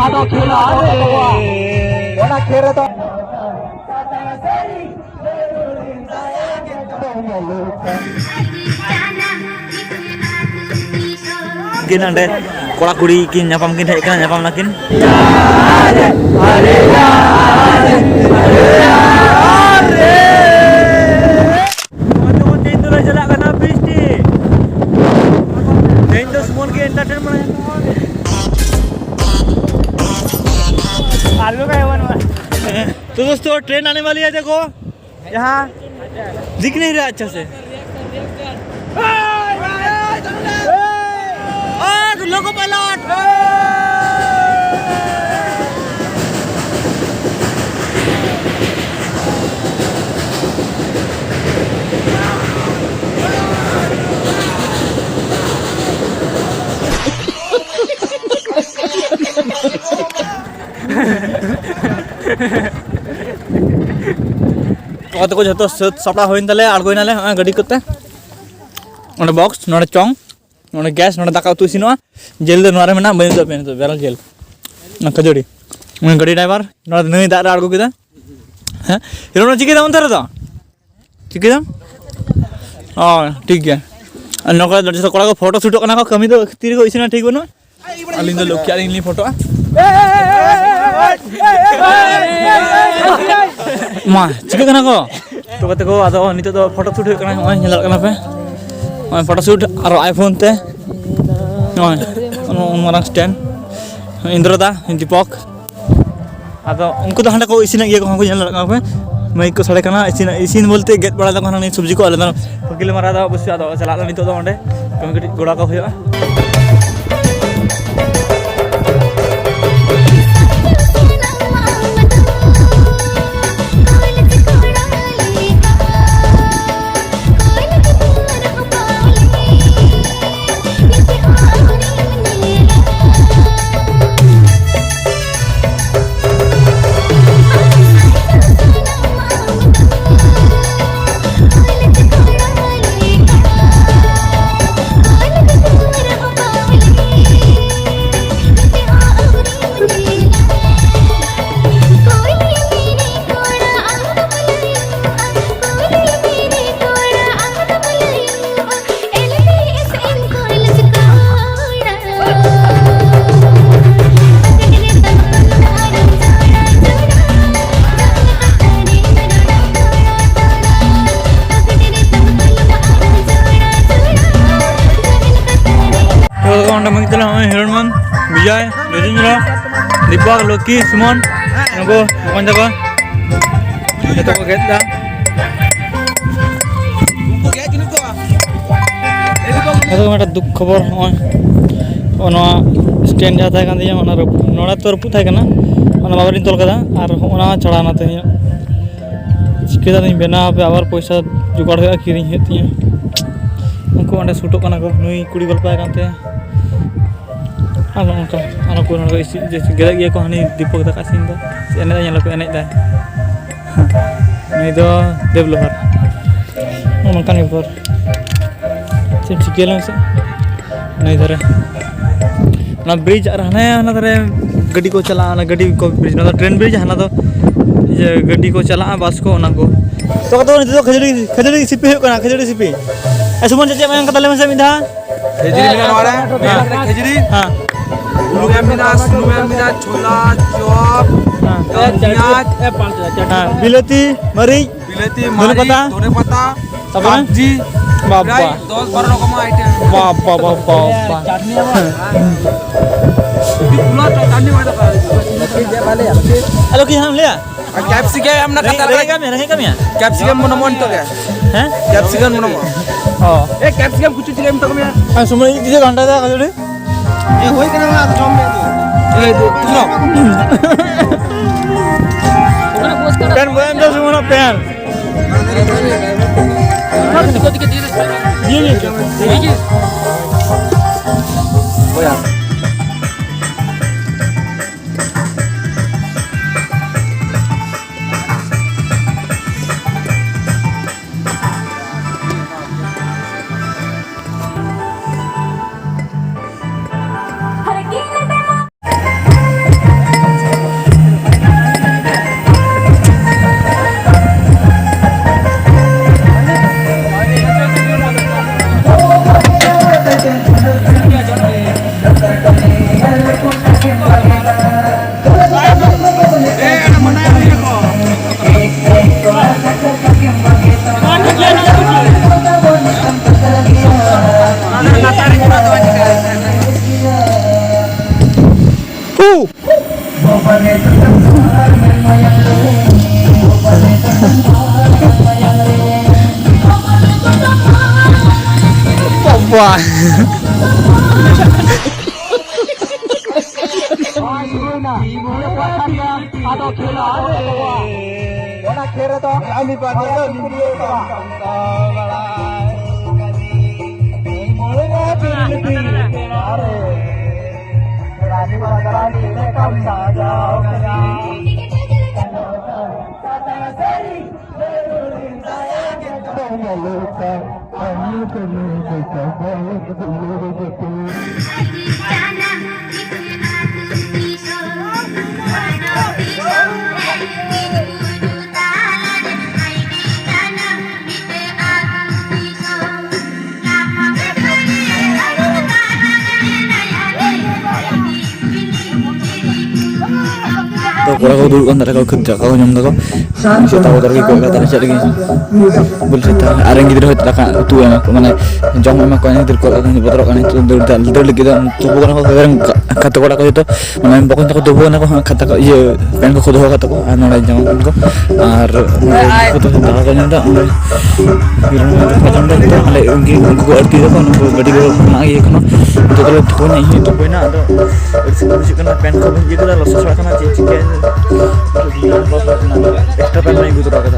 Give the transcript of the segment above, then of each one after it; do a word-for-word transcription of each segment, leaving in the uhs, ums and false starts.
ᱟᱫᱚ ᱠᱷᱮᱞ ᱟᱨᱟᱢᱵᱷᱚᱜᱼᱟ᱾ ᱚᱱᱟ ᱠᱷᱮᱞ ᱨᱮᱫᱚ ᱜᱮ ᱱᱟᱰᱮ ᱠᱚᱲᱟ ᱠᱩᱲᱤ ᱠᱤᱱ ᱧᱟᱯᱟᱢ ᱠᱤᱱ ᱦᱮᱡ ᱠᱟᱱᱟ, ᱧᱟᱯᱟᱢ ᱱᱟᱠᱤᱱ᱾ ᱛᱮᱦᱮᱧ ᱫᱚᱞᱮ ᱪᱟᱞᱟᱜ ᱠᱟᱱᱟ ᱯᱷᱤᱥᱴᱤ᱾ ᱛᱮᱦᱮᱧ ᱫᱚ ᱥᱩᱢᱚᱱ ᱜᱮ ᱮᱱᱴᱟᱨᱴᱮᱱᱢᱮᱱᱴ᱾ ᱟᱨ ᱫᱚ ᱠᱟᱭ ᱵᱟᱹᱱᱩᱜᱼᱟ᱾ तो दोस्तों, ट्रेन आने वाली है, देखो। यहाँ दिख नहीं रहा अच्छा से। आ, लोको पायलट। ᱱᱚᱜᱼᱚᱭ ᱛᱟᱠᱚ ᱡᱷᱚᱛᱚ ᱥᱟᱹᱛ ᱥᱟᱯᱲᱟᱣ ᱦᱩᱭᱮᱱ ᱛᱟᱞᱮᱭᱟ, ᱟᱬᱜᱚᱭᱱᱟᱞᱮ ᱱᱚᱜᱼᱚᱭ ᱜᱟᱹᱰᱤ ᱠᱚᱛᱮ᱾ ᱱᱚᱰᱮ ᱵᱚᱠᱥ, ᱱᱚᱰᱮ ᱪᱚᱝ, ᱱᱚᱰᱮ ᱜᱮᱥ, ᱱᱚᱰᱮ ᱫᱟᱠᱟ ᱩᱛᱩ ᱤᱥᱤᱱᱚᱜᱼᱟ᱾ ᱡᱤᱞ ᱫᱚ ᱱᱚᱣᱟ ᱨᱮ ᱢᱮᱱᱟᱜᱼᱟ, ᱵᱟᱹᱧ ᱩᱫᱩᱜ ᱟᱯᱮᱭᱟ ᱱᱤᱛᱚᱜ, ᱵᱮᱨᱮᱞ ᱡᱤᱞ᱾ ᱚᱱᱟ ᱠᱷᱟᱹᱡᱟᱹᱲᱤ᱾ ᱩᱱᱤ ᱜᱟᱹᱰᱤ ᱰᱨᱟᱭᱵᱷᱟᱨ ᱱᱚᱰᱮ ᱱᱟᱹᱭ ᱫᱟᱜ ᱨᱮ ᱟᱬᱜᱚ ᱠᱮᱫᱟ᱾ ᱦᱮᱸ, ᱦᱤᱨᱳ ᱪᱤᱠᱟᱹᱭ ᱫᱟᱢ ᱚᱱᱛᱮ ᱨᱮᱫᱚ? ᱪᱤᱠᱟᱹᱭ ᱫᱟᱢ? ᱚ, ᱴᱷᱤᱠ ᱜᱮᱭᱟ᱾ ᱟᱨ ᱱᱚᱝᱠᱟ ᱡᱚᱛᱚ ᱠᱚᱲᱟ ᱠᱚ ᱯᱷᱳᱴᱳ ᱥᱩᱴᱚᱜ ᱠᱟᱱᱟ ᱠᱚ, ᱠᱟᱹᱢᱤ ᱫᱚ ᱛᱤ ᱨᱮᱠᱚ ᱤᱥᱤᱱᱟ ᱴᱷᱤᱠ ᱵᱟᱹᱱᱩᱜᱼᱟ᱾ ᱟᱹᱞᱤᱧ ᱫᱚ ᱞᱚᱠᱠᱷᱤ ᱟᱹᱞᱤᱧ ᱞᱤᱧ ᱯᱷᱳᱴᱳᱜᱼᱟ᱾ ᱢᱟ, ᱪᱤᱠᱟᱹᱜ ᱠᱟᱱᱟ ᱠᱚ? ᱛᱚ ᱜᱟᱛᱮ ᱠᱚ, ᱟᱫᱚ ᱱᱤᱛᱚᱜ ᱫᱚ ᱯᱷᱳᱴᱳ ᱥᱩᱴ ᱦᱩᱭᱩᱜ ᱠᱟᱱᱟ᱾ ᱱᱚᱜᱼᱚᱭ ᱧᱮᱞ ᱫᱟᱲᱮᱭᱟᱜ ᱠᱟᱱᱟ ᱯᱮ, ᱱᱚᱜᱼᱚᱭ ᱯᱷᱳᱴᱳ ᱥᱩᱴ ᱟᱨᱚ ᱟᱭᱯᱷᱳᱱ ᱛᱮ᱾ ᱱᱚᱜᱼᱚᱭ ᱩᱱ ᱢᱟᱨᱟᱝ ᱥᱴᱮᱱᱰ, ᱤᱱᱫᱨᱚ ᱫᱟ, ᱫᱤᱯᱚᱠ᱾ ᱟᱫᱚ ᱩᱱᱠᱩ ᱫᱚ ᱦᱟᱸᱰᱮ ᱠᱚ ᱤᱥᱤᱱᱮᱫ ᱜᱮᱭᱟ ᱠᱚ, ᱦᱚᱸ ᱠᱚ ᱧᱮᱞ ᱫᱟᱲᱮᱭᱟᱜ ᱠᱟᱱᱟ ᱯᱮ, ᱢᱟᱹᱭᱤᱠ ᱠᱚ ᱥᱟᱰᱮ ᱠᱟᱱᱟ᱾ ᱤᱥᱤᱱ, ᱤᱥᱤᱱ ᱵᱚᱞᱛᱮ ᱜᱮᱫ ᱵᱟᱲᱟ ᱫᱟᱠᱚ ᱦᱟᱱᱟ ᱱᱤᱭᱟᱹ ᱥᱚᱵᱽᱡᱤ ᱠᱚ᱾ ᱟᱞᱮ ᱫᱚ ᱯᱷᱟᱹᱠᱤᱞᱮ ᱢᱟᱨᱟ ᱫᱟ ᱚᱵᱚᱥᱥᱳᱭ, ᱟᱫᱚ ᱪᱟᱞᱟᱜ ᱟᱞᱮ ᱱᱤᱛᱚᱜ ᱫᱚ ᱚᱸᱰᱮ ᱠᱟᱹᱢᱤ ᱠᱟᱹᱴᱤᱡ ᱜᱚᱲᱚ ᱟᱠᱚ ᱦᱩᱭᱩᱜᱼᱟ᱾ ᱞᱚᱠᱤ, ᱥᱩᱢᱚᱱ, ᱱᱩᱠᱩ ᱵᱚᱠᱚᱧ ᱛᱟᱠᱚ ᱡᱚᱛᱚ ᱠᱚ ᱜᱮᱫ ᱮᱫᱟ᱾ ᱱᱤᱛᱚᱜ ᱢᱤᱫᱴᱟᱝ ᱫᱩᱠ ᱠᱷᱚᱵᱚᱨ, ᱱᱚᱜᱼᱚᱭ ᱱᱚᱣᱟ ᱥᱴᱮᱱᱰ ᱡᱟᱦᱟᱸ ᱛᱟᱦᱮᱸ ᱠᱟᱱ ᱛᱤᱧᱟᱹ, ᱚᱱᱟ ᱨᱟᱹᱯᱩᱫ, ᱱᱚᱰᱮ ᱛᱚ ᱨᱟᱹᱯᱩᱫ ᱛᱟᱦᱮᱸ ᱠᱟᱱᱟ, ᱚᱱᱟ ᱵᱟᱵᱮᱨᱤᱧ ᱛᱚᱞ ᱠᱟᱫᱟ, ᱟᱨ ᱚᱱᱟ ᱪᱷᱟᱲᱟ ᱚᱱᱟ ᱛᱮᱦᱮᱧ ᱪᱤᱠᱟᱹ ᱫᱟᱞᱤᱧ ᱵᱮᱱᱟᱣ ᱦᱟᱯᱮ, ᱟᱵᱟᱨ ᱯᱚᱭᱥᱟ ᱡᱚᱜᱟᱲ ᱦᱩᱭᱩᱜᱼᱟ, ᱠᱤᱨᱤᱧ ᱦᱩᱭᱩᱜ ᱛᱤᱧᱟᱹ᱾ ᱩᱱᱠᱩ ᱚᱸᱰᱮ ᱥᱩᱴᱚᱜ ᱠᱟᱱᱟ ᱠᱚ, ᱱᱩᱭ ᱠᱩᱲᱤ ᱜᱚᱞᱯᱚ ᱟᱭ ᱠᱟᱱ ᱛᱟᱭᱟ᱾ ᱟᱨ ᱱᱚᱜᱼᱚ ᱱᱚᱝᱠᱟ ᱟᱨᱚ ᱠᱚ ᱱᱚᱰᱮ ᱤᱥᱤᱱ, ᱡᱮ ᱜᱮᱫᱮᱜ ᱜᱮᱭᱟ ᱠᱚ, ᱦᱟᱹᱱᱤ ᱫᱤᱯᱚᱠ ᱫᱟᱠᱟ ᱤᱥᱤᱱ ᱫᱟ, ᱮᱱᱮᱡ ᱧᱮᱞ ᱯᱮ, ᱮᱱᱮᱡ ᱫᱟᱭ᱾ ᱱᱩᱭ ᱫᱚ ᱫᱮᱵᱽ ᱞᱳᱦᱟᱨ᱾ ᱱᱚᱜᱼᱚ ᱱᱚᱝᱠᱟᱱ ᱵᱮᱯᱟᱨ᱾ ᱪᱮᱫ ᱮᱢ ᱪᱤᱠᱟᱹᱭᱟ ᱞᱟᱹᱭ ᱢᱮᱥᱮ? ᱱᱩᱭ ᱫᱷᱟᱨᱮ ᱚᱱᱟ ᱵᱨᱤᱡᱽ ᱟᱨ ᱦᱟᱱᱮ ᱦᱟᱱᱟ ᱫᱷᱟᱨᱮ ᱜᱟᱹᱰᱤ ᱠᱚ ᱪᱟᱞᱟᱜᱼᱟ, ᱚᱱᱟ ᱜᱟᱹᱰᱤ ᱠᱚ ᱵᱨᱤᱡᱽ, ᱱᱚᱣᱟ ᱫᱚ ᱴᱨᱮᱱ ᱵᱨᱤᱡᱽ, ᱦᱟᱱᱟ ᱫᱚ ᱤᱭᱟᱹ ᱜᱟᱹᱰᱤ ᱠᱚ ᱪᱟᱞᱟᱜᱼᱟ, ᱵᱟᱥ ᱠᱚ, ᱚᱱᱟ ᱠᱚ᱾ ᱛᱚ, ᱠᱟᱛᱮ ᱱᱤᱛᱚᱜ ᱫᱚ ᱠᱷᱟᱹᱡᱟᱹᱲᱤ, ᱠᱷᱟᱹᱡᱟᱹᱲᱤ ᱥᱤᱯᱤ ᱦᱩᱭᱩᱜ ᱠᱟᱱᱟ, ᱠᱷᱟᱹᱡᱟᱹᱲᱤ ᱥᱤᱯᱤ᱾ ᱮ, ᱥᱩᱢᱚᱱ, ᱪᱮᱫ ᱪᱮᱫ ᱮᱢ ᱮᱢ ᱠᱟᱫᱟ ᱞᱟᱹᱭ ᱢᱮᱥᱮ ᱢᱤᱫ ᱫᱷᱟᱣ? ᱠᱷᱟᱹᱡᱟᱹᱲᱤ ᱢᱮᱱᱟᱜᱼᱟ ᱱᱚᱣᱟ ᱨᱮ, ᱦᱮᱸ᱾ ᱠᱷᱟᱹᱡᱟᱹᱲᱤ᱾ ᱦᱮᱸ᱾ ᱵᱩᱞᱩᱝ ᱮᱢ ᱢᱮᱱᱟᱜᱼᱟ, ᱥᱩᱱᱩᱢ ᱮᱢ ᱢᱮᱱᱟᱜᱼᱟ, ᱪᱷᱳᱞᱟ, ᱪᱚᱯ, ᱦᱮᱸ᱾ ᱯᱮᱸᱭᱟᱡᱽ, ᱦᱮᱸ᱾ ᱵᱤᱞᱟᱹᱛᱤ, ᱢᱟᱹᱨᱤᱪ, ᱵᱤᱞᱟᱹᱛᱤ, ᱫᱷᱚᱱᱮ ᱢᱟᱹᱨᱤᱪ, ᱯᱟᱛᱟ᱾ ᱫᱷᱚᱱᱮ ᱯᱟᱛᱟ, ᱛᱟᱯᱚᱨᱮ? ᱥᱟᱵᱡᱤ, ᱵᱟᱵᱟ᱾ ᱯᱨᱟᱭ ᱫᱚᱥ ᱵᱟᱨᱚ ᱨᱚᱠᱚᱢᱟᱜ ᱟᱭᱴᱮᱢ᱾ ᱵᱟᱵᱟ, ᱵᱟᱵᱟ, ᱵᱟᱵᱟ᱾ ᱪᱟᱴᱱᱤ ᱟᱵᱟᱨ᱾ ᱟᱹᱰᱤ ᱯᱩᱨᱟ ᱪᱟᱴᱱᱤ ᱵᱟᱭ ᱫᱟᱠᱟ᱾ ᱟᱞᱚ ᱠᱤ ᱦᱟᱸᱜ ᱮᱢ ᱞᱟᱹᱭᱟ? ᱟᱨ ᱠᱮᱯᱥᱤᱠᱟᱢ ᱮᱢ ᱨᱮᱸᱜᱮᱡ, ᱨᱮᱸᱜᱮᱡ ᱠᱟᱜ ᱢᱮᱭᱟ, ᱨᱮᱸᱜᱮᱡ ᱠᱟᱜ ᱢᱮᱭᱟ? ᱠᱮᱯᱥᱤᱠᱟᱢ ᱵᱚᱱ ᱮᱢᱚᱜᱼᱟ ᱱᱤᱛᱚᱜ ᱜᱮ᱾ ᱦᱮᱸ? ᱠᱮᱯᱥᱤᱠᱟᱢ ᱵᱚᱱ ᱮᱢᱚᱜᱼᱟ᱾ ᱚ᱾ ᱮ, ᱠᱮᱯᱥᱤᱠᱟᱢ ᱠᱩᱪᱩ ᱪᱤᱞᱤ ᱮᱢ ᱛᱟᱠᱚ ᱢᱮᱭᱟ? ᱟᱨ ᱥᱚᱢᱚᱭ ᱤᱫᱤ ᱜᱷᱟᱱᱴᱟ ᱫᱟ ᱠᱷᱟᱹᱡᱟᱹᱲᱤ? ᱮ, ᱦᱩᱭ ᱠᱟᱱᱟ ᱱᱚᱣᱟ, ᱟᱫᱚ ᱡᱚᱢ ᱢᱮ ᱟᱫᱚ᱾ ᱮ, ᱫᱩ, ᱛᱩᱞᱚ᱾ ᱯᱮᱱ ᱵᱚᱭᱟᱢ ᱫᱚ ᱥᱩᱢᱚᱱ ᱯᱮᱱ᱾ ᱫᱤᱠᱷᱟᱳ, ᱫᱤᱠᱷᱟᱳ, ᱫᱤᱠᱷᱟᱳ, ᱫᱤᱠᱷᱟᱳ᱾ ᱤᱭᱮ, ᱤᱭᱮ, ᱤᱭᱮ᱾ ᱵᱚᱭᱟ᱾ ᱟᱫᱚ ᱠᱷᱮᱞ ᱟᱨᱟᱢᱵᱷᱚᱜᱼᱟ᱾ ᱚᱱᱟ ᱠᱷᱮᱞ ᱨᱮᱫᱚ ᱨᱟᱱᱤ ᱵᱟᱸᱫᱷ ᱨᱮ ᱢᱤᱫ ᱠᱩᱲᱤ ᱠᱚᱲᱟ᱾ ᱨᱟᱱᱤ ᱵᱟᱸᱫᱷ ᱨᱮ ᱪᱮᱫ ᱞᱮᱠᱟᱢ ᱥᱟᱡᱟᱣ ᱠᱟᱱᱟ? ᱛᱚ ᱠᱚᱲᱟ ᱠᱚ ᱫᱩᱲᱩᱵ ᱠᱟᱱ ᱛᱟᱞᱮ ᱠᱚ, ᱠᱷᱟᱹᱡ ᱫᱟᱠᱟ ᱠᱚ ᱡᱚᱢ ᱫᱟᱠᱚ᱾ ᱥᱮᱛᱟ ᱵᱚᱛᱚᱨ ᱜᱮ ᱟᱹᱭᱠᱟᱹᱣ ᱠᱟᱱ ᱛᱟᱞᱮ ᱪᱮᱫ ᱞᱟᱹᱜᱤᱫ? ᱵᱚᱞ ᱥᱮᱛᱟ ᱟᱨ ᱨᱮᱱ ᱜᱤᱫᱽᱨᱟᱹ ᱦᱚᱭᱛᱳ ᱫᱟᱠᱟ ᱩᱛᱩ ᱮᱢᱟ ᱠᱚ, ᱢᱟᱱᱮ ᱡᱚᱢ ᱮᱢᱟ ᱠᱚ ᱜᱤᱫᱽᱨᱟᱹ ᱠᱚ, ᱵᱚᱛᱚᱨᱚᱜ ᱠᱟᱱᱟ ᱱᱤᱛᱚᱜ ᱫᱟᱹᱲ ᱫᱟᱹᱲ ᱞᱟᱹᱜᱤᱫ ᱫᱚ᱾ ᱛᱩᱯᱩ ᱠᱟᱱᱟ ᱠᱚ ᱜᱟᱛᱮ ᱠᱚᱲᱟ ᱠᱚ ᱡᱚᱛᱚ, ᱢᱟᱱᱮ ᱵᱚᱠᱚᱧ ᱛᱟᱠᱚ ᱛᱩᱯᱩ ᱠᱟᱱᱟ ᱠᱚ ᱦᱟᱸᱜ, ᱠᱷᱟᱛᱟ ᱠᱚ ᱤᱭᱟᱹ ᱯᱮᱱ ᱠᱚᱠᱚ ᱫᱚᱦᱚ ᱠᱟᱜ ᱛᱟᱠᱚ ᱟᱨ ᱱᱚᱰᱮ ᱡᱟᱢᱟ ᱯᱮᱱ ᱠᱚ᱾ ᱟᱨ ᱱᱚᱰᱮ ᱠᱚ ᱫᱟᱠᱟ ᱠᱚ ᱧᱩᱭᱫᱟ, ᱚᱸᱰᱮ ᱟᱞᱮ ᱩᱱᱠᱩ ᱩᱱᱠᱩ ᱠᱚ ᱟᱹᱲᱛᱤ ᱫᱟᱠᱚ, ᱩᱱᱠᱩ ᱜᱟᱹᱰᱤ ᱠᱚ ᱠᱷᱚᱱᱟᱜ ᱤᱭᱟᱹ ᱠᱟᱱᱟ᱾ ᱱᱤᱛᱚᱜ ᱫᱚᱞᱮ ᱛᱩᱯᱩᱭᱱᱟ, ᱤᱧ ᱦᱚᱸᱧ ᱛᱩᱯᱩᱭᱱᱟ, ᱟᱫᱚ ᱟᱹᱲᱤᱥ ᱜᱮ ᱵᱩᱡᱷᱟᱹᱜ ᱠᱟᱱᱟ, ᱯᱮᱱ ᱠᱚ ᱵᱟᱹᱧ ᱤᱭᱟᱹ ᱠᱟᱫᱟ, ᱞᱚᱥᱚᱫ ᱪᱟᱵᱟᱜ ᱠᱟᱱᱟ, ᱪᱮᱫ ᱪᱤᱠᱟᱹᱭᱟ? ᱮᱠᱥᱴᱨᱟ ᱯᱮᱱ ᱵᱟᱹᱧ ᱟᱹᱜᱩ ᱛᱚᱨᱟ ᱠᱟᱫᱟ᱾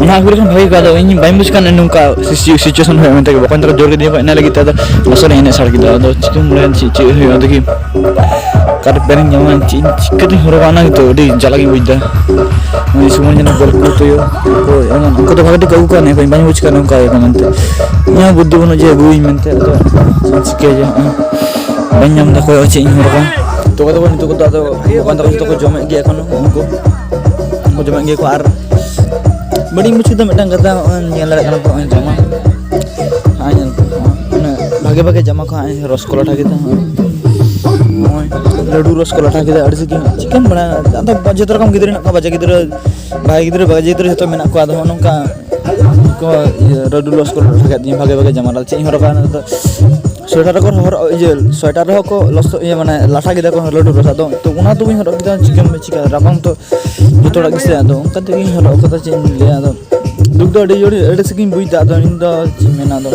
ᱚᱱᱟ ᱟᱹᱜᱩ ᱞᱮᱠᱷᱟᱱ ᱵᱷᱟᱜᱮ ᱠᱚᱜᱼᱟ, ᱟᱫᱚ ᱤᱧ ᱵᱟᱹᱧ ᱵᱩᱡᱽ ᱠᱟᱱᱟ ᱱᱚᱝᱠᱟ ᱥᱤᱪᱩᱭᱮᱥᱚᱱ ᱦᱩᱭᱩᱜᱼᱟ ᱢᱮᱱᱛᱮ, ᱵᱚᱠᱚᱧ ᱛᱟᱠᱚ ᱡᱳᱨ ᱠᱮᱫᱤᱧᱟ ᱠᱚ ᱮᱱᱮᱡ ᱞᱟᱹᱜᱤᱫ ᱛᱮ, ᱟᱫᱚ ᱞᱚᱥᱚᱫ ᱨᱮ ᱮᱱᱮᱡ ᱥᱟᱲ ᱠᱮᱫᱟ᱾ ᱟᱫᱚ ᱪᱤᱠᱟᱹᱢ ᱵᱟᱲᱟᱭᱟ ᱪᱮᱫ, ᱪᱮᱫ ᱦᱩᱭᱩᱜᱼᱟ, ᱫᱮᱠᱷᱤ ᱚᱠᱟᱨᱮ ᱯᱮᱱᱤᱧ ᱧᱟᱢᱟ, ᱪᱮᱫ ᱤᱧ ᱪᱤᱠᱟᱹᱛᱤᱧ ᱦᱚᱨᱚᱜᱟ, ᱚᱱᱟ ᱜᱮᱛᱚ ᱟᱹᱰᱤ ᱡᱟᱞᱟ ᱜᱤᱧ ᱵᱩᱡᱽ ᱮᱫᱟ᱾ ᱩᱱᱤ ᱥᱚᱢᱚᱭ ᱡᱮᱱᱚ ᱜᱚᱞᱯᱚ ᱦᱩᱭᱩᱜ, ᱩᱱᱠᱩ ᱫᱚ ᱵᱷᱟᱜᱮ ᱴᱷᱤᱠ ᱠᱚ ᱟᱹᱜᱩ ᱠᱟᱣᱱᱤᱧᱟ, ᱵᱟᱹᱧ ᱵᱩᱡᱽ ᱠᱟᱱᱟ ᱚᱱᱠᱟ ᱤᱭᱟᱹ ᱠᱚ ᱢᱮᱱᱛᱮ᱾ ᱤᱧ ᱦᱚᱸ ᱵᱩᱫᱽᱫᱷᱤ ᱵᱟᱹᱱᱩᱜ ᱡᱮ ᱟᱹᱜᱩᱭᱟᱹᱧ ᱢᱮᱱᱛᱮ, ᱟᱫᱚ ᱪᱮᱫ ᱤᱧ ᱪᱤᱠᱟᱹᱭᱟ ᱡᱮ ᱱᱚᱜᱼᱚᱭ ᱵᱟᱹᱧ ᱧᱟᱢ ᱮᱫᱟ ᱚᱠᱚᱭ ᱪᱮᱫ ᱤᱧ ᱦᱚᱨᱚᱜᱟ᱾ ᱛᱚ ᱜᱟᱛᱮ ᱠᱚ, ᱱᱤᱛᱚᱜ ᱠᱚᱫᱚ ᱟᱫᱚ ᱵᱚᱠᱚᱧ ᱛᱟᱠᱚ ᱡᱚᱛᱚ ᱠᱚ ᱡᱚᱢᱮᱫ ᱜᱮᱭᱟ ᱮᱠᱷᱚᱱ, ᱩᱱᱠᱩ ᱠᱚ ᱡᱚᱢᱮᱫ ᱜᱮᱭᱟ ᱠᱚ᱾ ᱟᱨ ᱵᱟᱹᱲᱤᱡ ᱵᱩᱡᱷᱟᱹᱣ ᱫᱟ ᱢᱤᱫᱴᱟᱝ ᱠᱟᱛᱷᱟ, ᱱᱚᱜᱼᱚᱭ ᱧᱮᱞ ᱫᱟᱲᱮᱭᱟᱜ ᱠᱟᱱᱟ ᱯᱮ, ᱱᱚᱜᱼᱚᱭ ᱡᱚᱢᱟ, ᱱᱚᱜᱼᱚᱭ ᱧᱮᱞ ᱯᱮ, ᱱᱚᱜᱼᱚᱭ ᱵᱷᱟᱜᱮ ᱵᱷᱟᱜᱮ ᱡᱟᱢᱟ ᱠᱚ ᱦᱟᱸᱜ ᱨᱚᱥ ᱠᱚ ᱞᱟᱴᱷᱟ ᱠᱮᱫᱟ, ᱱᱚᱜᱼᱚᱭ ᱞᱟᱹᱰᱩ ᱨᱚᱥ ᱠᱚ ᱞᱟᱴᱷᱟ ᱠᱮᱫᱟ, ᱟᱹᱰᱤ ᱥᱤᱵᱤᱞ᱾ ᱪᱤᱠᱟᱹᱢ ᱵᱟᱲᱟᱭᱟ, ᱟᱫᱚ ᱡᱚᱛᱚ ᱨᱚᱠᱚᱢ ᱜᱤᱫᱽᱨᱟᱹ ᱦᱮᱱᱟᱜ ᱠᱚᱣᱟ, ᱵᱟᱡᱟ ᱜᱤᱫᱽᱨᱟᱹ, ᱵᱷᱟᱜᱮ ᱜᱤᱫᱽᱨᱟᱹ, ᱵᱟᱡᱟ ᱜᱤᱫᱽᱨᱟᱹ ᱡᱚᱛᱚ ᱢᱮᱱᱟᱜ ᱠᱚᱣᱟ᱾ ᱟᱫᱚ ᱦᱚᱸᱜᱼᱚ ᱱᱚᱝᱠᱟ ᱠᱚ ᱤᱭᱟᱹ ᱞᱟᱹᱰᱩ ᱨᱚᱥ ᱠᱚ ᱞᱟᱴᱷᱟ ᱠᱮᱫ ᱛᱤᱧᱟ, ᱵᱷᱟᱜᱮ ᱵᱷᱟᱜᱮ ᱡᱟᱢᱟ, ᱟᱫᱚ ᱪᱮᱫ ᱤᱧ ᱦᱚᱨᱚᱜᱟ? ᱱᱤᱛᱚᱜ ᱫᱚ ᱥᱳᱭᱮᱴᱟᱨ ᱨᱮᱠᱚ ᱦᱚᱨᱚᱜ, ᱤᱭᱟᱹ ᱥᱳᱭᱮᱴᱟᱨ ᱨᱮᱦᱚᱸ ᱠᱚ ᱞᱚᱥ, ᱤᱭᱟᱹ ᱢᱟᱱᱮ ᱞᱟᱴᱷᱟ ᱠᱮᱫᱟ ᱠᱚ ᱞᱟᱹᱰᱩ ᱨᱚᱥ᱾ ᱟᱫᱚ ᱛᱚ ᱚᱱᱟ ᱫᱚ ᱵᱟᱹᱧ ᱦᱚᱨᱚᱜ ᱠᱮᱫᱟ, ᱪᱤᱠᱟᱹᱢ ᱪᱤᱠᱟᱹ, ᱨᱟᱵᱟᱝ ᱛᱚ ᱡᱚᱛᱚ ᱦᱚᱲᱟᱜ ᱜᱮᱥᱮ᱾ ᱟᱫᱚ ᱚᱱᱠᱟ ᱛᱮᱜᱮᱧ ᱦᱚᱨᱚᱜ ᱠᱟᱫᱟ, ᱪᱮᱫ ᱤᱧ ᱞᱟᱹᱭᱟ᱾ ᱟᱫᱚ ᱫᱩᱠ ᱫᱚ ᱟᱹᱰᱤ ᱡᱳᱨ, ᱟᱹᱲᱤᱥ ᱜᱤᱧ ᱵᱩᱡᱽ ᱮᱫᱟ᱾ ᱟᱫᱚ ᱤᱧ ᱫᱚ ᱪᱮᱫ ᱤᱧ ᱢᱮᱱᱟ, ᱟᱫᱚ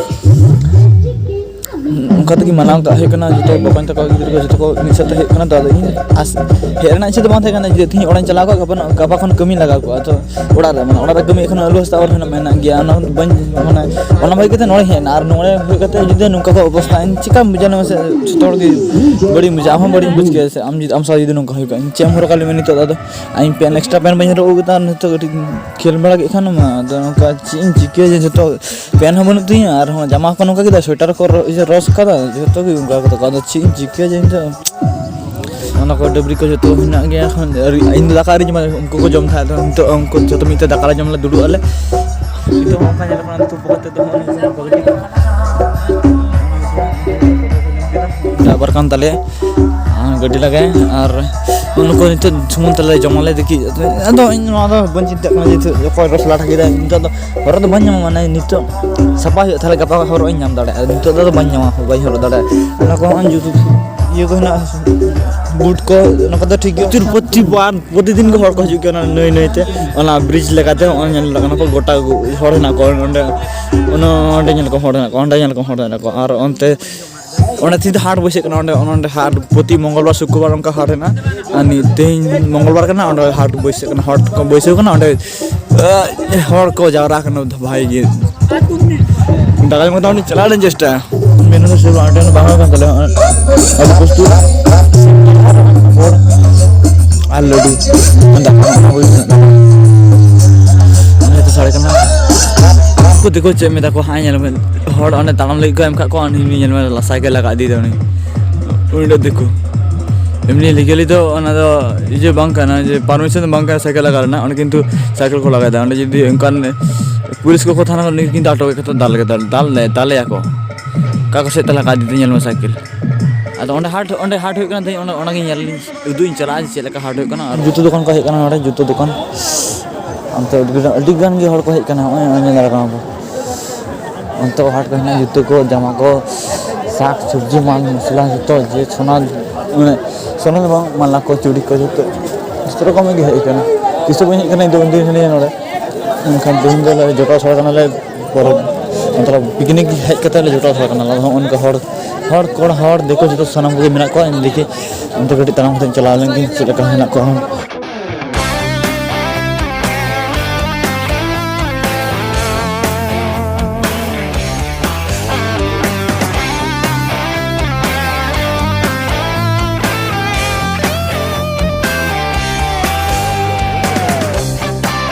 ᱚᱱᱠᱟ ᱛᱮᱜᱮ ᱢᱟᱱᱟᱣ ᱠᱟᱜ ᱦᱩᱭᱩᱜ ᱠᱟᱱᱟ᱾ ᱡᱚᱛᱚ ᱵᱚᱠᱚᱧ ᱛᱟᱠᱚ ᱜᱤᱫᱽᱨᱟᱹ ᱠᱚ ᱡᱚᱛᱚ ᱠᱚ ᱢᱤᱫ ᱥᱟᱶᱛᱮ ᱦᱩᱭᱩᱜ ᱠᱟᱱᱟ᱾ ᱛᱚ ᱟᱫᱚ ᱤᱧ ᱟᱥ-, ᱦᱮᱡ ᱨᱮᱱᱟᱜ ᱤᱪᱪᱷᱟᱹ ᱫᱚ ᱵᱟᱝ ᱛᱟᱦᱮᱸ ᱠᱟᱱᱟ ᱡᱮ ᱛᱮᱦᱮᱧ ᱚᱲᱟᱜ ᱤᱧ ᱪᱟᱞᱟᱣ ᱠᱚᱜᱼᱟ, ᱜᱟᱯᱟ, ᱜᱟᱯᱟ ᱠᱷᱚᱱ ᱠᱟᱹᱢᱤ ᱞᱟᱜᱟᱣ ᱠᱚᱜᱼᱟ᱾ ᱛᱚ ᱚᱲᱟᱜ ᱨᱮ, ᱢᱟᱱᱮ, ᱚᱲᱟᱜ ᱨᱮ ᱠᱟᱹᱢᱤ ᱮᱠᱷᱚᱱ ᱟᱹᱞᱩ ᱦᱟᱥᱟ ᱚᱨ ᱦᱮᱱᱟᱜ, ᱢᱮᱱᱟᱜ ᱜᱮᱭᱟ᱾ ᱚᱱᱟ ᱵᱟᱹᱧ, ᱢᱟᱱᱮ, ᱚᱱᱟ ᱵᱟᱹᱜᱤ ᱠᱟᱛᱮ ᱱᱚᱰᱮ ᱦᱮᱡ ᱮᱱᱟ᱾ ᱟᱨ ᱱᱚᱰᱮ ᱦᱩᱭ ᱠᱟᱛᱮ ᱡᱩᱫᱤ ᱱᱚᱝᱠᱟ ᱠᱚ ᱚᱵᱚᱥᱛᱟ, ᱤᱧ ᱪᱤᱠᱟᱢ ᱵᱩᱡᱷᱟᱹᱣᱟ ᱢᱟᱥᱮ? ᱡᱚᱛᱚ ᱦᱚᱲ ᱜᱮ ᱵᱟᱹᱲᱤᱡ ᱵᱩᱡᱷᱟᱹᱜᱼᱟ᱾ ᱟᱢ ᱦᱚᱸ ᱵᱟᱹᱲᱤᱡ ᱵᱩᱡᱽ ᱠᱮᱭᱟ ᱥᱮ? ᱟᱢ ᱡᱩᱫᱤ, ᱟᱢ ᱥᱟᱶ ᱡᱩᱫᱤ ᱱᱚᱝᱠᱟ ᱦᱩᱭ ᱠᱚᱜᱼᱟ, ᱤᱧ ᱪᱮᱫ ᱮᱢ ᱦᱚᱨᱚᱜᱟ ᱞᱟᱹᱭ ᱢᱮ ᱱᱤᱛᱚᱜ ᱫᱚ? ᱟᱫᱚ ᱤᱧ pant extra pant ᱵᱟᱹᱧ ᱦᱚᱨᱚᱜ ᱟᱹᱜᱩ ᱠᱮᱫᱟ, ᱱᱤᱛᱚᱜ ᱠᱟᱹᱴᱤᱡ ᱠᱷᱮᱞ ᱵᱟᱲᱟ ᱠᱮᱫ ᱠᱷᱟᱱ ᱢᱟ, ᱟᱫᱚ ᱱᱚᱝᱠᱟ ᱪᱮᱫ ᱤᱧ ᱪᱤᱠᱟᱹᱭᱟ ᱡᱮ ᱡᱚᱛᱚ pant ᱦᱚᱸ ᱵᱟᱹᱱᱩᱜ ᱛᱤᱧᱟᱹ, ᱟᱨᱦᱚᱸ ᱡᱟᱢᱟ ᱠᱚ ᱱᱚᱝᱠᱟ ᱠᱮᱫᱟ, sweater ᱠᱚ ᱨᱚ-, ᱤᱭᱟᱹ ᱨᱚᱥ ᱠᱟᱫᱟ, ᱡᱚᱛᱚ ᱜᱮ ᱚᱱᱠᱟ ᱠᱟᱫᱟ ᱠᱚ᱾ ᱟᱫᱚ ᱪᱮᱫ ᱤᱧ ᱪᱤᱠᱟᱹᱭᱟ ᱡᱮ ᱤᱧ ᱫᱚ? ᱚᱱᱟ ᱠᱚ ᱰᱟᱹᱵᱽᱨᱤ ᱠᱚ ᱡᱚᱛᱚ ᱦᱮᱱᱟᱜ ᱜᱮᱭᱟ᱾ ᱮᱠᱷᱚᱱ ᱟᱹᱣᱨᱤ, ᱤᱧ ᱫᱚ ᱫᱟᱠᱟ ᱟᱹᱣᱨᱤᱧ ᱡᱚᱢᱟ, ᱩᱱᱠᱩ ᱠᱚ ᱡᱚᱢ ᱛᱟᱦᱮᱸᱫ᱾ ᱟᱫᱚ ᱱᱤᱛᱚᱜ ᱩᱱᱠᱩ ᱡᱚᱛᱚ ᱢᱤᱫ ᱛᱮ ᱫᱟᱠᱟ ᱞᱮ ᱡᱚᱢ ᱞᱮ ᱫᱩᱲᱩᱵ ᱟᱞᱮ᱾ ᱱᱤᱛᱚᱜ ᱦᱚᱸ ᱚᱱᱠᱟ ᱧᱮᱞᱚᱜ ᱠᱟᱱᱟ, ᱛᱩᱯᱩ ᱠᱟᱛᱮ ᱫᱚ ᱦᱚᱸᱜᱼᱚᱭ ᱰᱨᱟᱭᱵᱷᱟᱨ ᱠᱟᱱ ᱛᱟᱞᱮᱭᱟ᱾ ᱟᱨ ᱜᱟᱹᱰᱤ ᱞᱟᱜᱟᱭ, ᱟᱨ ᱱᱩᱠᱩ ᱱᱤᱛᱚᱜ ᱥᱩᱢᱩᱝ ᱛᱮᱞᱮ ᱡᱚᱢᱟᱞᱮ ᱫᱮᱠᱷᱤ᱾ ᱟᱫᱚ ᱤᱧ ᱱᱚᱣᱟ ᱫᱚ ᱵᱟᱹᱧ ᱪᱤᱱᱛᱟᱹᱜ ᱠᱟᱱᱟ ᱡᱮ ᱱᱤᱛᱚᱜ ᱚᱠᱚᱭ ᱨᱚᱥ ᱞᱟᱴᱷᱟ ᱠᱮᱫᱟᱭ᱾ ᱱᱤᱛᱚᱜ ᱫᱚ ᱦᱚᱨᱚᱜ ᱫᱚ ᱵᱟᱹᱧ ᱧᱟᱢᱟ, ᱢᱟᱱᱮ ᱱᱤᱛᱚᱜ ᱥᱟᱯᱷᱟ ᱦᱩᱭᱩᱜᱼᱟ, ᱛᱟᱦᱞᱮ ᱜᱟᱯᱟ ᱦᱚᱨᱚᱜ ᱤᱧ ᱧᱟᱢ ᱫᱟᱲᱮᱭᱟᱜᱼᱟ᱾ ᱱᱤᱛᱚᱜ ᱫᱚ ᱵᱟᱹᱧ ᱧᱟᱢᱟ, ᱵᱟᱹᱧ ᱦᱚᱨᱚᱜ ᱫᱟᱲᱮᱭᱟᱜᱼᱟ᱾ ᱚᱱᱟ ᱠᱚ ᱦᱚᱸᱜᱼᱚᱭ ᱡᱩᱛ, ᱤᱭᱟᱹ ᱠᱚ ᱦᱮᱱᱟᱜᱼᱟ, ᱵᱩᱴ ᱠᱚ, ᱚᱱᱟ ᱠᱚᱫᱚ ᱴᱷᱤᱠ ᱜᱮᱭᱟ᱾ ᱯᱨᱚᱛᱤ ᱵᱟᱨ, ᱯᱨᱚᱛᱤᱫᱤᱱ ᱜᱮ ᱦᱚᱲ ᱠᱚ ᱦᱤᱡᱩᱜ ᱠᱟᱱᱟ ᱱᱟᱹᱭ ᱱᱟᱹᱭ ᱛᱮ᱾ ᱚᱱᱟ bridge ᱞᱮᱠᱟᱛᱮ ᱦᱚᱸᱜᱼᱚᱭ ᱧᱮᱞ ᱠᱟᱱᱟ ᱠᱚ, ᱜᱚᱴᱟ ᱦᱚᱲ ᱦᱮᱱᱟᱜ ᱠᱚᱣᱟ ᱚᱸᱰᱮ᱾ ᱚᱱᱟ ᱚᱸᱰᱮ ᱧᱮᱞ ᱠᱚ ᱦᱚᱲ ᱦᱮᱱᱟᱜ ᱠᱚᱣᱟ, ᱚᱸᱰᱮ ᱧᱮᱞ ᱠᱚ ᱦᱚᱲ ᱦᱮᱱᱟᱜ ᱠᱚᱣᱟ, ᱟᱨ ᱚᱱᱛᱮ ᱚᱸᱰᱮ ᱛᱤᱦᱤᱧ ᱫᱚ ᱦᱟᱴ ᱵᱟᱹᱭᱥᱟᱹᱜ ᱠᱟᱱᱟ, ᱚᱸᱰᱮ, ᱚᱸᱰᱮ ᱦᱟᱴ ᱯᱨᱚᱛᱤ ᱢᱚᱝᱜᱚᱞ ᱵᱟᱨ, ᱥᱩᱠᱨ ᱵᱟᱨ ᱚᱱᱠᱟ ᱦᱟᱴ ᱦᱮᱱᱟᱜᱼᱟ᱾ ᱟᱨ ᱱᱤ-, ᱛᱮᱦᱮᱧ ᱢᱚᱝᱜᱚᱞ ᱵᱟᱨ ᱠᱟᱱᱟ, ᱚᱸᱰᱮ ᱦᱟᱴ ᱵᱟᱹᱭᱥᱟᱹᱜ ᱠᱟᱱᱟ, ᱦᱚᱲ ᱠᱚ ᱵᱟᱹᱭᱥᱟᱹᱣ ᱠᱟᱱᱟ ᱚᱸᱰᱮ᱾ ᱟᱹ, ᱦᱚᱲ ᱠᱚ ᱡᱟᱣᱨᱟ ᱠᱟᱱᱟ ᱵᱷᱟᱜᱤ ᱜᱮ᱾ ᱫᱟᱠᱟ ᱡᱚᱢ ᱠᱟᱛᱮ ᱚᱸᱰᱮ ᱪᱟᱞᱟᱜ ᱨᱮᱱᱟᱜ ᱪᱮᱥᱴᱟ᱾ ᱢᱮᱱᱩ ᱫᱚ ᱥᱮ ᱵᱟᱝ, ᱚᱸᱰᱮ ᱵᱟᱝ ᱦᱩᱭ ᱠᱟᱱ ᱛᱟᱞᱮᱭᱟ᱾ ᱟᱹᱞᱩ ᱯᱳᱥᱛᱩ, ᱯᱟᱯᱚᱲ ᱟᱨ ᱞᱟᱹᱰᱩ᱾ ᱫᱟᱠᱟ ᱢᱟ ᱦᱩᱭ ᱠᱟᱱᱟ᱾ ᱚᱸᱰᱮ ᱫᱚ ᱥᱟᱲᱮ ᱠᱟᱱᱟ᱾ ᱩᱱᱠᱩ ᱫᱤᱠᱩ ᱪᱮᱫ ᱢᱮᱛᱟ ᱠᱚᱣᱟ ᱦᱟᱸᱜ, ᱧᱮᱞ ᱢᱮ᱾ ᱦᱚᱲ ᱚᱸᱰᱮ ᱛᱟᱲᱟᱢ ᱞᱟᱹᱜᱤᱫ ᱠᱚ ᱮᱢ ᱠᱟᱜ ᱠᱚᱣᱟ, ᱩᱱᱤ ᱧᱮᱞ ᱢᱮ ᱞᱟᱥᱟ ᱜᱮ ᱞᱟᱜᱟ ᱤᱫᱤᱭᱮᱫᱟ ᱩᱱᱤ᱾ ᱩᱱᱤ ᱫᱚ ᱫᱤᱠᱩ᱾ ᱮᱢᱱᱤ legally ᱫᱚ ᱚᱱᱟ ᱫᱚ ᱤᱭᱟᱹ ᱵᱟᱝ ᱠᱟᱱᱟ, ᱡᱮ permission ᱫᱚ ᱵᱟᱝ ᱠᱟᱱᱟ ᱥᱟᱭᱠᱮᱞ ᱞᱟᱜᱟ ᱨᱮᱱᱟᱜ᱾ ᱚᱸᱰᱮ ᱠᱤᱱᱛᱩ ᱥᱟᱭᱠᱮᱞ ᱠᱚ ᱞᱟᱜᱟᱭᱮᱫᱟ᱾ ᱚᱸᱰᱮ ᱡᱩᱫᱤ ᱚᱱᱠᱟᱱ ᱯᱩᱞᱤᱥ ᱠᱚᱠᱚ ᱛᱟᱦᱮᱱᱟ, ᱩᱱᱤ ᱠᱤᱱᱛᱩ ᱟᱴᱚᱠ ᱠᱟᱛᱮ ᱫᱟᱞ ᱠᱮᱫᱟ, ᱫᱟᱞ, ᱫᱟᱞᱮᱭᱟᱠᱚ᱾ ᱚᱠᱟ ᱠᱚ ᱥᱮᱫ ᱛᱮ ᱞᱟᱜᱟ ᱤᱫᱤ ᱧᱮᱞ ᱢᱮ ᱥᱟᱭᱠᱮᱞ᱾ ᱟᱫᱚ ᱚᱸᱰᱮ ᱦᱟᱴ, ᱚᱸᱰᱮ ᱦᱟᱴ ᱦᱩᱭᱩᱜ ᱠᱟᱱᱟ, ᱛᱮᱦᱮᱧ ᱚᱸᱰᱮ, ᱚᱸᱰᱮ ᱜᱮᱧ ᱧᱮᱞ, ᱩᱫᱩᱜ ᱤᱧ ᱪᱟᱞᱟᱜᱼᱟ ᱡᱮ ᱪᱮᱫ ᱞᱮᱠᱟ ᱦᱟᱴ ᱦᱩᱭᱩᱜ ᱠᱟᱱᱟ᱾ ᱟᱨ ᱡᱩᱛᱟᱹ ᱫᱚᱠᱟᱱ ᱠᱚ ᱦᱮᱡ ᱠᱟᱱᱟ ᱱᱚᱰᱮ, ᱡᱩᱛᱟᱹ ᱫᱚᱠᱟᱱ᱾ ᱚᱱᱛᱮ ᱟᱹᱰᱤ ᱜᱟᱱ, ᱟᱹᱰᱤ ᱜᱟᱱ ᱜᱮ ᱦᱚᱲ ᱠᱚ ᱦᱮᱡ ᱠᱟᱱᱟ, ᱱᱚᱜᱼᱚᱭ ᱧᱮᱞ ᱫᱟᱲᱮᱭᱟᱜ ᱠᱟᱱᱟ ᱵᱚ᱾ ᱚᱱᱛᱮ ᱦᱟᱴ ᱠᱚ ᱦᱮᱱᱟᱜᱼᱟ, ᱡᱩᱛᱟᱹ ᱠᱚ, ᱡᱟᱢᱟ ᱠᱚ, ᱥᱟᱠ ᱥᱚᱵᱽᱡᱤ, ᱢᱟᱞ ᱢᱚᱥᱞᱟ ᱡᱚᱛᱚ, ᱡᱮ ᱥᱚᱱᱟ, ᱢᱟᱱᱮ ᱥᱚᱱᱟ ᱫᱚ ᱵᱟᱝ, ᱢᱟᱞᱟ ᱠᱚ, ᱪᱩᱲᱤ ᱠᱚ ᱡᱚᱛᱚ, ᱡᱚᱛᱚ ᱨᱚᱠᱚᱢ ᱜᱮ ᱦᱮᱡ ᱠᱟᱱᱟ᱾ ᱛᱤᱥ ᱦᱚᱸ ᱵᱟᱹᱧ ᱦᱮᱡ ᱠᱟᱱᱟ ᱤᱧ ᱫᱚ ᱩᱱᱫᱤᱱ ᱠᱷᱚᱱᱤᱧ ᱱᱚᱰᱮ᱾ ᱢᱮᱱᱠᱷᱟᱱ ᱛᱮᱦᱮᱧ ᱫᱚ ᱡᱚᱴᱟᱣ ᱥᱟᱲ ᱠᱟᱱᱟᱞᱮ ᱯᱚᱨᱚᱵᱽ᱾ ᱢᱚᱛᱞᱚᱵ ᱯᱤᱠᱱᱤᱠ ᱦᱮᱡ ᱠᱟᱛᱮ ᱞᱮ ᱡᱚᱴᱟᱣ ᱛᱷᱚᱲᱟ ᱠᱟᱱᱟ᱾ ᱟᱫᱚ ᱦᱚᱸᱜᱼᱚ ᱱᱚᱝᱠᱟ ᱦᱚᱲ, ᱦᱚᱲ, ᱠᱚᱲᱟ, ᱦᱚᱲ, ᱫᱤᱠᱩ ᱡᱚᱛᱚ ᱥᱟᱱᱟᱢ ᱠᱚᱜᱮ ᱢᱮᱱᱟᱜ ᱠᱚᱣᱟ᱾ ᱤᱧ ᱫᱮᱠᱷᱤ ᱚᱱᱛᱮ ᱠᱟᱹᱴᱤᱡ ᱛᱟᱲᱟᱢ ᱠᱟᱛᱮᱧ ᱪᱟᱞᱟᱣ ᱞᱮᱱ ᱜᱮ, ᱪᱮᱫ ᱞᱮᱠᱟ ᱦᱮᱱᱟᱜ ᱠᱚᱣᱟ᱾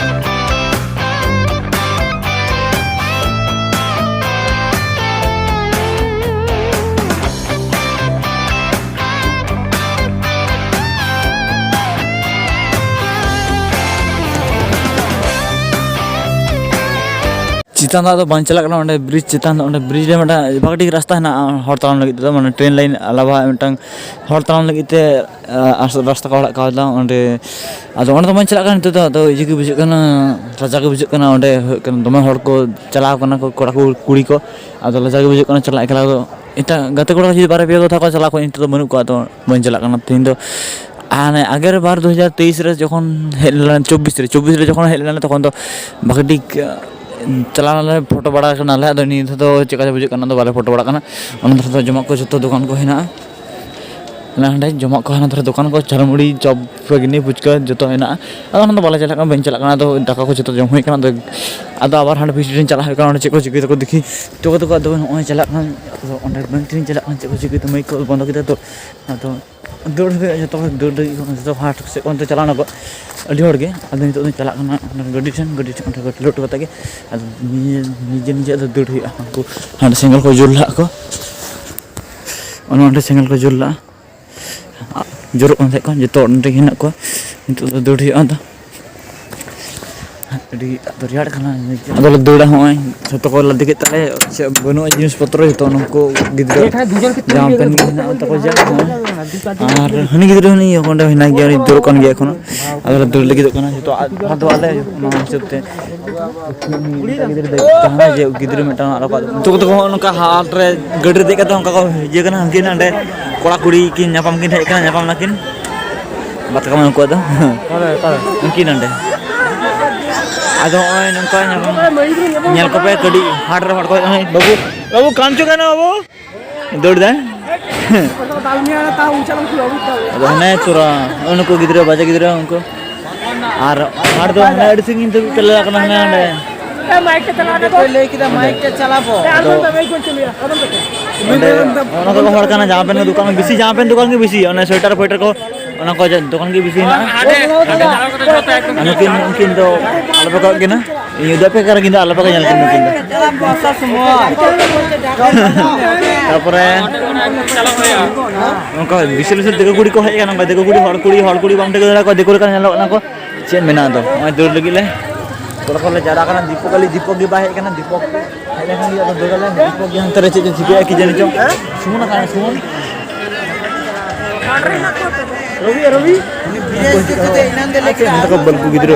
ᱪᱮᱛᱟᱱ ᱫᱚ ᱟᱫᱚ ᱵᱟᱝ ᱪᱟᱞᱟᱜ ᱠᱟᱱᱟ, ᱚᱸᱰᱮ ᱵᱨᱤᱡᱽ ᱪᱮᱛᱟᱱ, ᱚᱸᱰᱮ ᱵᱨᱤᱡᱽ ᱨᱮ ᱢᱤᱫᱴᱟᱝ ᱵᱷᱟᱜᱮ ᱴᱷᱤᱠ ᱨᱟᱥᱛᱟ ᱦᱮᱱᱟᱜᱼᱟ ᱦᱚᱲ ᱛᱟᱲᱟᱢ ᱞᱟᱹᱜᱤᱫ ᱛᱮᱫᱚ, ᱢᱟᱱᱮ ᱴᱨᱮᱱ ᱞᱟᱭᱤᱱ ᱟᱞᱟᱣᱟ ᱢᱤᱫᱴᱟᱝ ᱦᱚᱲ ᱛᱟᱲᱟᱢ ᱞᱟᱹᱜᱤᱫ ᱛᱮ, ᱟᱸ, ᱨᱟᱥᱛᱟ ᱠᱚ ᱟᱲᱟᱜ ᱠᱟᱣᱫᱟ ᱚᱸᱰᱮ᱾ ᱟᱫᱚ ᱚᱸᱰᱮ ᱫᱚ ᱵᱟᱹᱧ ᱪᱟᱞᱟᱜ ᱠᱟᱱᱟ ᱱᱤᱛᱚᱜ ᱫᱚ, ᱟᱫᱚ ᱤᱭᱟᱹ ᱜᱮ ᱵᱩᱡᱷᱟᱹᱜ ᱠᱟᱱᱟ, ᱞᱟᱡᱟᱣ ᱜᱮ ᱵᱩᱡᱷᱟᱹᱜ ᱠᱟᱱᱟ᱾ ᱚᱸᱰᱮ ᱦᱩᱭᱩᱜ ᱠᱟᱱᱟ ᱫᱚᱢᱮ ᱦᱚᱲ ᱠᱚ ᱪᱟᱞᱟᱣ ᱠᱟᱱᱟ ᱠᱚ, ᱠᱚᱲᱟ ᱠᱚ, ᱠᱩᱲᱤ ᱠᱚ᱾ ᱟᱫᱚ ᱞᱟᱡᱟᱣ ᱜᱮ ᱵᱩᱡᱷᱟᱹᱜ ᱠᱟᱱᱟ ᱪᱟᱞᱟᱜ ᱮᱠᱞᱟ ᱫᱚ᱾ ᱮᱴᱟᱜ ᱜᱟᱛᱮ ᱠᱚᱲᱟ ᱠᱚ ᱡᱩᱫᱤ ᱵᱟᱨᱭᱟ ᱯᱮᱭᱟ ᱠᱚ ᱛᱟᱦᱮᱸ ᱠᱚᱜᱼᱟ, ᱪᱟᱞᱟᱣ ᱠᱚᱜᱼᱟ, ᱱᱤᱛᱚᱜ ᱫᱚ ᱵᱟᱹᱱᱩᱜ ᱠᱚᱣᱟ, ᱟᱫᱚ ᱵᱟᱹᱧ ᱪᱟᱞᱟᱜ ᱠᱟᱱᱟ᱾ ᱛᱮᱦᱮᱧ ᱫᱚ ᱟᱨ ᱦᱟᱱᱮ ᱟᱜᱮᱨ ᱵᱟᱨ ᱫᱩ ᱦᱟᱡᱟᱨ ᱛᱮᱭᱤᱥ ᱨᱮ ᱡᱚᱠᱷᱚᱱ ᱦᱮᱡ ᱞᱮᱱᱟ, ᱪᱚᱵᱵᱤᱥ ᱨᱮ, ᱪᱚᱵᱵᱤᱥ ᱨᱮ ᱡᱚᱠᱷᱚᱱ ᱦᱮᱡ ᱞᱮᱱᱟ, ᱛᱚᱠᱷᱚᱱ ᱫᱚ ᱵᱷᱟᱜᱮ ᱴᱷᱤᱠ, ᱮ, ᱪᱟᱞᱟᱣ ᱱᱟᱞᱮ, ᱯᱷᱳᱴᱳ ᱵᱟᱲᱟ ᱠᱟᱱᱟᱞᱮ᱾ ᱟᱫᱚ ᱱᱤᱭᱟᱹ ᱫᱷᱟᱣ ᱫᱚ ᱪᱮᱫ ᱞᱮᱠᱟ ᱪᱚ ᱵᱩᱡᱷᱟᱹᱜ ᱠᱟᱱᱟ, ᱟᱫᱚ ᱵᱟᱞᱮ ᱯᱷᱳᱴᱳ ᱵᱟᱲᱟᱜ ᱠᱟᱱᱟ᱾ ᱚᱱᱟ ᱫᱷᱟᱨᱮ ᱫᱚ ᱡᱚᱢᱟᱜ ᱠᱚ ᱡᱚᱛᱚ ᱫᱚᱠᱟᱱ ᱠᱚ ᱦᱮᱱᱟᱜᱼᱟ᱾ ᱦᱟᱱᱟ ᱦᱟᱸᱰᱮ ᱡᱚᱢᱟᱜ ᱠᱚ, ᱦᱟᱱᱟ ᱫᱷᱟᱨᱮ ᱫᱚᱠᱟᱱ ᱠᱚ, ᱡᱷᱟᱞᱢᱩᱲᱤ, ᱪᱚᱯ, ᱵᱮᱜᱽᱱᱤ, ᱯᱷᱩᱪᱠᱟ ᱡᱚᱛᱚ ᱦᱮᱱᱟᱜᱼᱟ᱾ ᱟᱫᱚ ᱚᱱᱟ ᱫᱚ ᱵᱟᱞᱮ ᱪᱟᱞᱟᱜ ᱠᱟᱱᱟ, ᱵᱟᱹᱧ ᱪᱟᱞᱟᱜ ᱠᱟᱱᱟ᱾ ᱟᱫᱚ ᱫᱟᱠᱟ ᱠᱚ ᱡᱚᱛᱚ ᱡᱚᱢ ᱦᱩᱭ ᱠᱟᱱᱟ᱾ ᱟᱫᱚ, ᱟᱫᱚ ᱟᱵᱟᱨ ᱦᱟᱸᱰᱮ ᱵᱷᱤᱡᱤᱴ ᱤᱧ ᱪᱟᱞᱟᱜ ᱦᱩᱭᱩᱜ ᱠᱟᱱᱟ, ᱚᱸᱰᱮ ᱪᱮᱫ ᱠᱚ ᱪᱤᱠᱟᱹᱭ ᱫᱟᱠᱚ ᱫᱮᱠᱷᱤ᱾ ᱛᱚ, ᱠᱚᱫᱚ ᱠᱚ ᱟᱫᱚ ᱱᱚᱜᱼᱚᱭ ᱪᱟᱞᱟᱜ ᱠᱟᱱᱟ᱾ ᱟᱫᱚ ᱚᱸᱰᱮ ᱵᱮᱝᱠ ᱴᱷᱮᱱᱤᱧ ᱪᱟᱞᱟᱜ ᱠᱟᱱᱟ, ᱪᱮᱫ ᱠᱚ ᱪᱤᱠᱟᱹᱭ ᱫᱟ, ᱢᱟᱹᱭᱤᱠ ᱠᱚ ᱵᱚᱱᱫᱚ ᱠᱮᱫᱟ ᱛᱚ᱾ ᱟᱫᱚ ᱫᱟᱹᱲ ᱦᱩᱭᱩᱜᱼᱟ, ᱡᱚᱛᱚ ᱦᱚᱲ ᱫᱟᱹᱲ ᱞᱟᱹᱜᱤᱫ ᱠᱚ, ᱡᱚᱛᱚ ᱦᱟᱴ ᱥᱮᱫ ᱠᱷᱚᱱ ᱛᱮ ᱪᱟᱞᱟᱣ ᱱᱟᱠᱚ ᱟᱹᱰᱤ ᱦᱚᱲ ᱜᱮ᱾ ᱟᱫᱚ ᱱᱤᱛᱚᱜ ᱫᱚᱧ ᱪᱟᱞᱟᱜ ᱠᱟᱱᱟ ᱚᱱᱟ ᱜᱟᱹᱰᱤ ᱴᱷᱮᱱ, ᱜᱟᱹᱰᱤ ᱴᱷᱮᱱ ᱚᱸᱰᱮ ᱜᱟᱹᱰᱤ ᱞᱳᱰ ᱦᱚᱴᱚ ᱠᱟᱛᱮ ᱜᱮ᱾ ᱟᱫᱚ ᱱᱤᱡᱮ, ᱱᱤᱡᱮ, ᱱᱤᱡᱮ ᱟᱫᱚ ᱫᱟᱹᱲ ᱦᱩᱭᱩᱜᱼᱟ᱾ ᱩᱱᱠᱩ ᱦᱟᱸᱰᱮ ᱥᱮᱸᱜᱮᱞ ᱠᱚ ᱡᱩᱞ ᱞᱟᱜᱼᱟ ᱠᱚ, ᱚᱱᱟ ᱚᱸᱰᱮ ᱥᱮᱸᱜᱮᱞ ᱠᱚ ᱡᱩᱞ ᱞᱟᱜᱼᱟ᱾ ᱡᱳᱨᱚᱜ ᱠᱟᱱ ᱛᱟᱦᱮᱸᱫ ᱠᱚ, ᱡᱚᱛᱚ ᱚᱸᱰᱮ ᱜᱮ ᱦᱮᱱᱟᱜ ᱠᱚᱣᱟ᱾ ᱱᱤᱛᱚᱜ ᱫᱚ ᱫᱟᱹᱲ ᱦᱩᱭᱩᱜᱼᱟ ᱟᱫᱚ᱾ ᱟᱹᱰᱤ ᱟᱫᱚ ᱨᱮᱭᱟᱲ ᱠᱟᱱᱟ᱾ ᱟᱫᱚ ᱞᱮ ᱫᱟᱹᱲᱟ, ᱦᱚᱸᱜᱼᱚᱭ ᱡᱷᱚᱛᱚ ᱠᱚ ᱞᱟᱫᱮ ᱠᱮᱫ ᱛᱟᱞᱮ, ᱪᱮᱫ ᱵᱟᱹᱱᱩᱜᱼᱟ ᱡᱤᱱᱤᱥ ᱯᱚᱛᱨᱚ, ᱡᱷᱚᱛᱚ ᱱᱩᱠᱩ ᱜᱤᱫᱽᱨᱟᱹ ᱡᱟᱢᱟ ᱯᱮᱱᱴ ᱜᱮ ᱦᱮᱱᱟᱜᱼᱟ ᱛᱟᱠᱚ ᱡᱟ, ᱦᱚᱸᱜᱼᱚᱭ᱾ ᱟᱨ ᱦᱟᱹᱱᱤ ᱜᱤᱫᱽᱨᱟᱹ ᱦᱚᱸ ᱱᱤᱭᱟᱹ ᱚᱸᱰᱮ ᱦᱮᱱᱟᱭ ᱜᱮᱭᱟ, ᱩᱱᱤ ᱫᱟᱹᱲᱚᱜ ᱠᱟᱱ ᱜᱮᱭᱟ ᱮᱠᱷᱚᱱᱳ᱾ ᱟᱫᱚ ᱞᱮ ᱫᱟᱹᱲ ᱞᱟᱹᱜᱤᱫᱚᱜ ᱠᱟᱱᱟ ᱡᱷᱚᱛᱚ ᱟᱫ ᱟᱫᱚ ᱟᱞᱮ ᱚᱱᱟ ᱦᱤᱥᱟᱹᱵ ᱛᱮ᱾ ᱜᱤᱫᱽᱨᱟᱹ ᱫᱮᱡ ᱛᱟᱦᱮᱱᱟ ᱡᱮ ᱜᱤᱫᱽᱨᱟᱹ ᱢᱤᱫᱴᱟᱝ ᱟᱨᱚ ᱠᱚ ᱟᱫ ᱠᱚᱣᱟ᱾ ᱱᱩᱠᱩ ᱫᱚᱠᱚ ᱦᱚᱸᱜᱼᱚ ᱱᱚᱝᱠᱟ ᱦᱟᱴ ᱨᱮ ᱜᱟᱹᱰᱤ ᱨᱮ ᱫᱮᱡ ᱠᱟᱛᱮ ᱚᱱᱠᱟ ᱠᱚ ᱤᱭᱟᱹ ᱠᱟᱱᱟ, ᱦᱟᱹᱱᱠᱤᱱ ᱦᱟᱸᱰᱮ ᱠᱚᱲᱟ ᱠᱩᱲᱤ ᱠᱤᱱ ᱧᱟᱯᱟᱢ ᱠᱤᱱ ᱦᱮᱡ ᱠᱟᱱᱟ, ᱧᱟᱯᱟᱢ ᱱᱟᱠᱤᱱ᱾ ᱵᱟᱛ ᱠᱟᱢᱟ ᱩᱱᱠᱩᱣᱟᱜ ᱫᱚ᱾ ᱚᱠᱟᱨᱮ, ᱚᱠᱟᱨᱮ? ᱩᱱᱠᱤᱱ ᱱᱚᱸᱰᱮ᱾ ᱟᱫᱚ ᱱᱚᱜᱼᱚᱭ ᱱᱚᱝᱠᱟ ᱧᱮᱞ ᱠᱚᱯᱮ, ᱠᱟᱹᱴᱤᱡ ᱦᱟᱴ ᱨᱮ ᱦᱚᱲ ᱠᱚ ᱦᱮᱡ ᱟᱠᱟᱱᱟ᱾ ᱵᱟᱹᱵᱩ, ᱵᱟᱹᱵᱩ, ᱠᱟᱢ ᱪᱚ ᱠᱟᱱᱟ ᱵᱟᱹᱵᱩ? ᱫᱟᱹᱲ ᱫᱟᱭ᱾ ᱟᱫᱚ ᱦᱟᱱᱮ ᱛᱷᱚᱲᱟ ᱩᱱᱠᱩ ᱜᱤᱫᱽᱨᱟᱹ, ᱵᱟᱡᱮ ᱜᱤᱫᱽᱨᱟᱹ ᱩᱱᱠᱩ᱾ ᱟᱨ ᱦᱟᱴ ᱫᱚ ᱦᱟᱱᱮ ᱟᱹᱰᱤ ᱥᱟᱺᱜᱤᱧ ᱫᱷᱟᱹᱵᱤᱡ ᱛᱮ ᱞᱟᱜᱟᱜ ᱠᱟᱱᱟ, ᱦᱟᱱᱮ ᱦᱟᱸᱰᱮ᱾ ᱚᱠᱚᱭ ᱞᱟᱹᱭ ᱠᱮᱫᱟ ᱢᱟᱭᱤᱠ ᱛᱮ ᱪᱟᱞᱟᱵᱚ? ᱟᱫᱚ ᱚᱸᱰᱮ ᱚᱱᱟ ᱠᱚ ᱦᱚᱲ ᱠᱟᱱᱟ, ᱡᱟᱢᱟ ᱯᱮᱱᱴ ᱠᱚ ᱫᱚᱠᱟᱱ ᱵᱮᱥᱤ, ᱡᱟᱢᱟ ᱯᱮᱱᱴ ᱫᱚᱠᱟᱱ ᱜᱮ ᱵᱮᱥᱤ, ᱚᱱᱟ ᱥᱳᱭᱮᱴᱟᱨ ᱯᱷᱳᱭᱮᱴᱟᱨ ᱠᱚ, ᱚᱱᱟ ᱠᱚ ᱡᱟ-, ᱫᱚᱠᱟᱱ ᱜᱮ ᱵᱮᱥᱤ ᱦᱮᱱᱟᱜᱼᱟ᱾ ᱟᱨ ᱱᱩᱠᱤᱱ, ᱩᱱᱠᱤᱱ ᱫᱚ ᱟᱞᱚᱯᱮ ᱠᱚᱭᱚᱜ ᱠᱤᱱᱟ, ᱤᱧ ᱩᱫᱩᱜ ᱟᱯᱮ ᱠᱟᱱᱟ, ᱠᱤᱱᱛᱩ ᱟᱞᱚᱯᱮ ᱧᱮᱞ ᱠᱤᱱᱟ ᱱᱩᱠᱤᱱ ᱫᱚ᱾ ᱛᱟᱨᱯᱚᱨᱮ ᱚᱱᱠᱟ ᱵᱤᱥᱟᱞ ᱵᱤᱥᱟᱞ ᱫᱤᱠᱩ ᱠᱩᱲᱤ ᱠᱚ ᱦᱮᱡ ᱟᱠᱟᱱᱟ, ᱚᱱᱠᱟ ᱫᱤᱠᱩ ᱠᱩᱲᱤ, ᱦᱚᱲ ᱠᱩᱲᱤ, ᱦᱚᱲ ᱠᱩᱲᱤ ᱵᱟᱢ ᱴᱷᱤᱠᱟᱹ ᱫᱟᱲᱮᱭᱟᱠᱚᱣᱟ, ᱫᱤᱠᱩ ᱞᱮᱠᱟ ᱧᱮᱞᱚᱜ ᱠᱟᱱᱟ ᱠᱚ᱾ ᱪᱮᱫ ᱢᱮᱱᱟᱜ ᱫᱚ? ᱱᱚᱜᱼᱚᱭ ᱫᱟᱹᱲ ᱞᱟᱹᱜᱤᱫ ᱞᱮ ᱠᱚᱲᱟ ᱠᱚᱞᱮ ᱡᱟᱣᱨᱟ ᱠᱟᱱᱟ᱾ ᱫᱤᱯᱚᱠ ᱟᱞᱤ, ᱫᱤᱯᱚᱠ ᱜᱮ ᱵᱟᱭ ᱦᱮᱡ ᱠᱟᱱᱟ᱾ ᱫᱤᱯᱚᱠ ᱦᱮᱡ ᱞᱮᱱᱠᱷᱟᱱ ᱜᱮ ᱟᱫᱚ ᱫᱟᱹᱲ ᱟᱞᱮ᱾ ᱫᱤᱯᱚᱠ ᱜᱮ ᱦᱟᱱᱛᱮ ᱨᱮ ᱪᱮᱫ ᱪᱚ ᱪᱤᱠᱟᱹᱭᱟ ᱠᱤ ᱡᱟᱹᱱᱤ ᱪᱚ᱾ ᱥᱩᱢᱚᱱ ᱟᱠᱟᱱᱟᱭ, ᱥᱩᱢᱚᱱ᱾ ᱨᱚᱵᱤ, ᱨᱚᱵᱤ᱾ ᱟᱪᱪᱷᱟ, ᱱᱚᱛᱮ ᱠᱚ ᱵᱟᱹᱞᱠᱩ ᱜᱤᱫᱽᱨᱟᱹ᱾